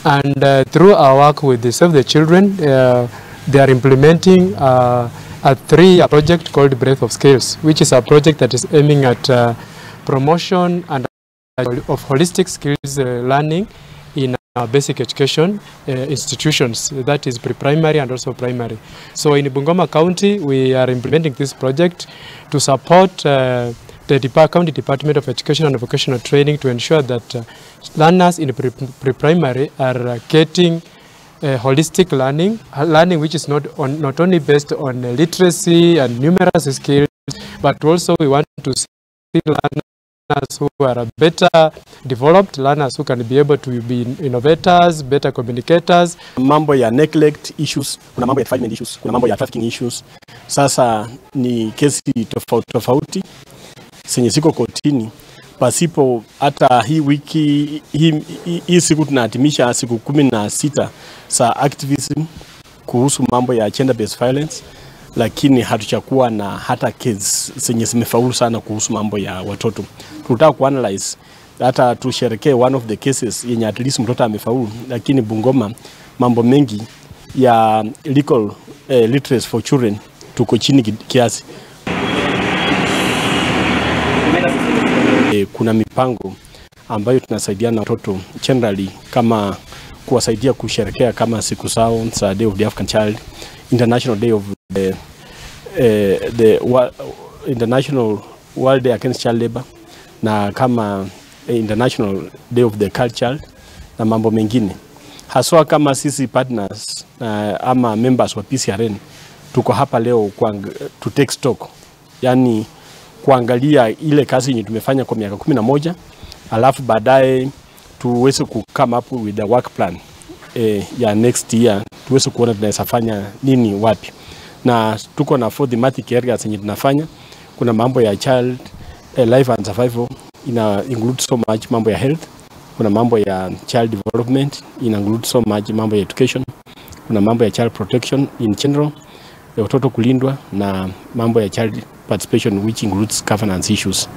And through our work with the Save the Children, they are implementing a 3-year project called Breadth of Skills, which is a project that is aiming at promotion and of holistic skills learning in basic education institutions, that is pre-primary and also primary. So in Bungoma County, we are implementing this project to support the County Department of Education and Vocational Training to ensure that learners in pre-primary are getting holistic learning, learning which is not only based on literacy and numeracy skills, but also we want to see learners who are better developed, learners who can be able to be innovators, better communicators. Mambo ya neglect issues, kuna mambo ya defilement issues, kuna mambo ya trafficking issues. Sasa ni kesi tofauti tofauti zenye ziko kotini. Pasipo hata hii wiki hii siku tunahitimisha siku 16 za activism kuhusu mambo ya gender based violence, lakini hatuchakuwa na hata case zenye zimefaulu sana kuhusu mambo ya watoto. Tunataka kuanalyze hata tusherekee one of the cases yenye at least mtoto amefaulu, lakini Bungoma mambo mengi ya legal literacy for children tuko chini kiasi. Kuna mipango ambayo tunasaidia na watoto generally, kama kuwasaidia kusherekea kama siku zao za Day of the African Child, International Day of the International World Day Against Child Labor, na kama International Day of the Girl Child na mambo mengine. Haswa kama sisi partners ama members wa PCRN tuko hapa leo to take stock, yani kuangalia ile kazi yenye tumefanya kwa miaka 11, alafu baadaye tuweze ku come up with a work plan ya next year, tuweze kuona tunaweza fanya nini wapi. Na tuko na 4 thematic areas zenye tunafanya. Kuna mambo ya child life and survival, ina include so much mambo ya health. Kuna mambo ya child development, ina include so much mambo ya education. Kuna mambo ya child protection in general, ya watoto kulindwa, na mambo ya child participation which includes governance issues.